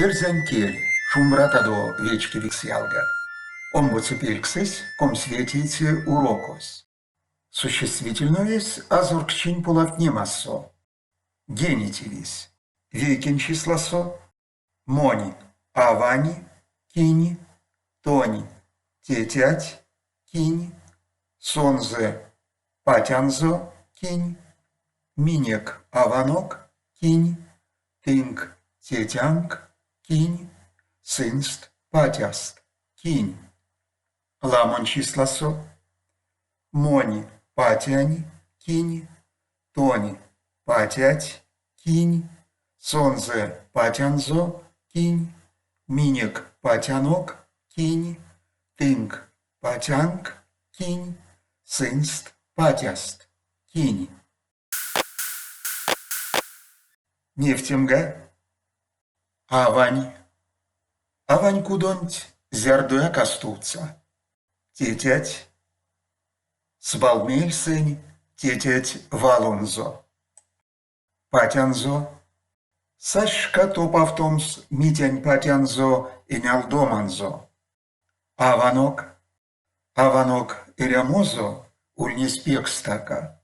Эрзянь кель, шумбратадо, вечкевикс ялгат! Омбоце пельксэсь, комсьветеце урокось. Существительноесь азорксчинь полавтнемасо. Генитивесь. Вейкень числасо. Монь, авань, кинь, тонь, тетять, кинь, сонзэ, патянзо, кинь, минек аванок, кинь, тынк тетянк, кинь, сынст патяст, кинь. Ламонь числасо. Монь патянь, кинь, тонь патять, кинь, сонзэ патянзо, кинь, минек патянок, кинь, тынк патянк, кинь, сынст патяст, кинь. Невтемга, авань, авань кудонть зярдояк а стувтса. Тетять, свал мельсэнь тетять валонзо. Патянзо, сась шка топавтомс Митянь патянзо энялдоманзо. Аванок, аванок эрямозо ульнесь пек стака.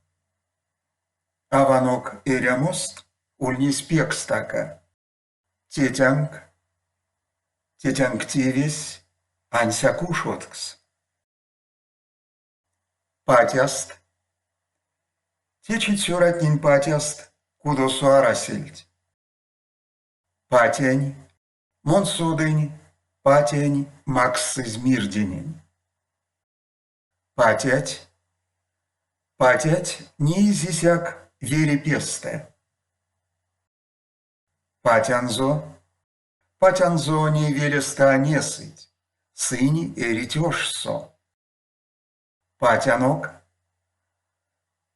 Аванок эрямост ульнесь пек стака. Тетянк, тетянк тевесь ансяк ушодкс. Патяст. Течи цёратнень патяст кудосо арасельть. Патянь, мон содынь, патянь макссызь мирденень. Патять, патять неизь исяк веле пестэ. Патянзо, патянзо ней велестэ а несыть, сынь эрить ошсо. Патянок,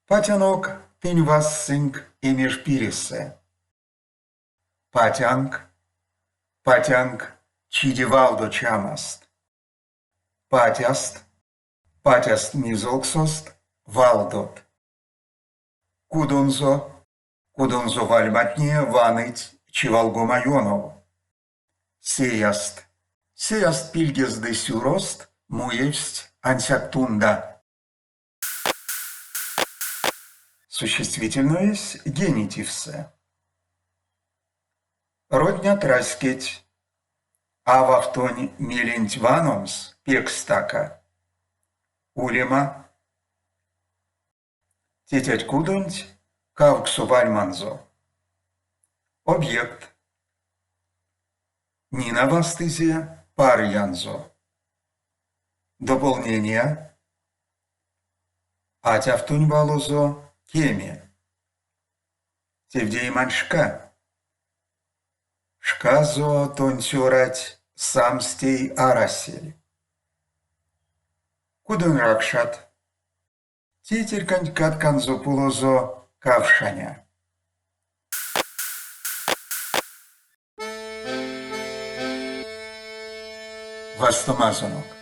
патянок тынь вастсынк эмежпиресэ. Патянк, патянк чиде валдо чамаст. Патяст, патяст мизолксост валдот. Кудонзо, кудонзо вальматне ваныть чивалгома ёнов. Сеяст, сеяст пильгест ды сюрост муевсть ансяк тунда. Существительноесь генитивсэ. Роднят раськеть. Ававтонь меленть ваномс пек стака. Улема, тетять кудонть кавксо вальманзо. Объект. Нина вастызе парыянзо. Дополнения. Атявтонь валозо кеме. Тевдеемань шка. Шказо тонь цёрать самс тей арасель. Кудонь ракшат. Тейтерьканть катканзо пулозо кавшаня. Вастомазонок.